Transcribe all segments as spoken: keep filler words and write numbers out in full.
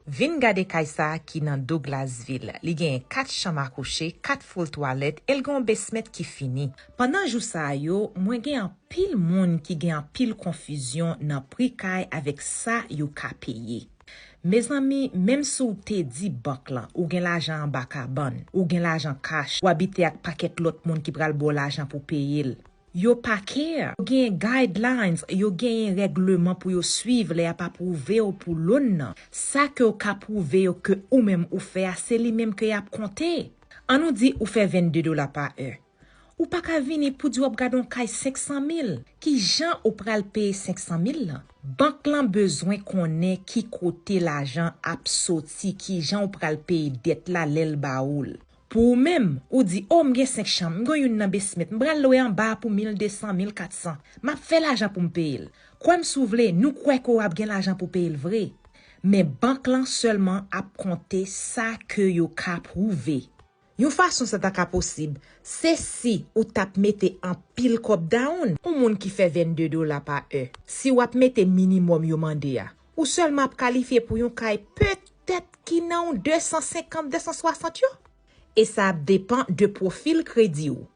Vin gade kay sa a ki nan Douglasville. Li genyen kat chanm akouche, kat full twalèt, e l gen yon basement ki fini. Pandan jou sa a yo, mwen gen anpil moun ki gen anpil konfizyon nan pri kay avèk sa yo ka peye. Mezanmi, menm si w te di bank lan ou gen lajan anba kabann, ou gen lajan kach, w abite ak pakèt lòt moun ki pral ba w lajan pou peye l, yo pa care. Yo genyen guidelines, yo genyen règleman pou yo swiv lè y ap apwouve w pou loan nan. Sa ke w ka pwouve yo ke ou menm ou fè a, se li menm ke y ap konte. Annou di ou fè vennde dola pa è. Ou pa ka vini pou di w ap gade yon kay senk san mil. Ki jan ou pral peye senk san mil lan? Bank lan bezwen konnen ki kote lajan ap soti, ki jan ou pral peye dèt la lè l ba ou l. Pou ou menm, ou di, "O, m gen senk chanm, m gen youn nan basement, m pral lwe anba a pou mil de san, mil kat san. M ap fè lajan pou m peye l." Kwè m si w vle, nou kwè ke w ap gen lajan pou peye l vre. Men bank lan sèlman ap konte sa ke yo ka pwouve. Yon fason sa ta ka posib, se si ou t ap mete anpil kòb down. Yon moun ki fè vennde dola pa è, si w ap mete minimòm yo mande a, ou sèlman ap kalifye pou yon kay petèt ki nan yon de san senkant, de san swasant yo. E sa ap depann de pwofil kredi w.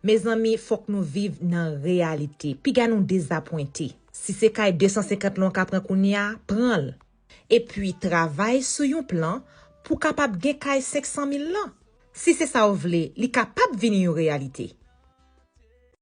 Mezanmi, fòk nou viv nan reyalite. Piga nou dezapwente. Si se kay de san senkant lan w ka pran kounye a, pran l. Epi, travay sou yon plan pou w kapab gen kay senk san mil lan. Si se sa w vle, li kapab vin yon reyalite.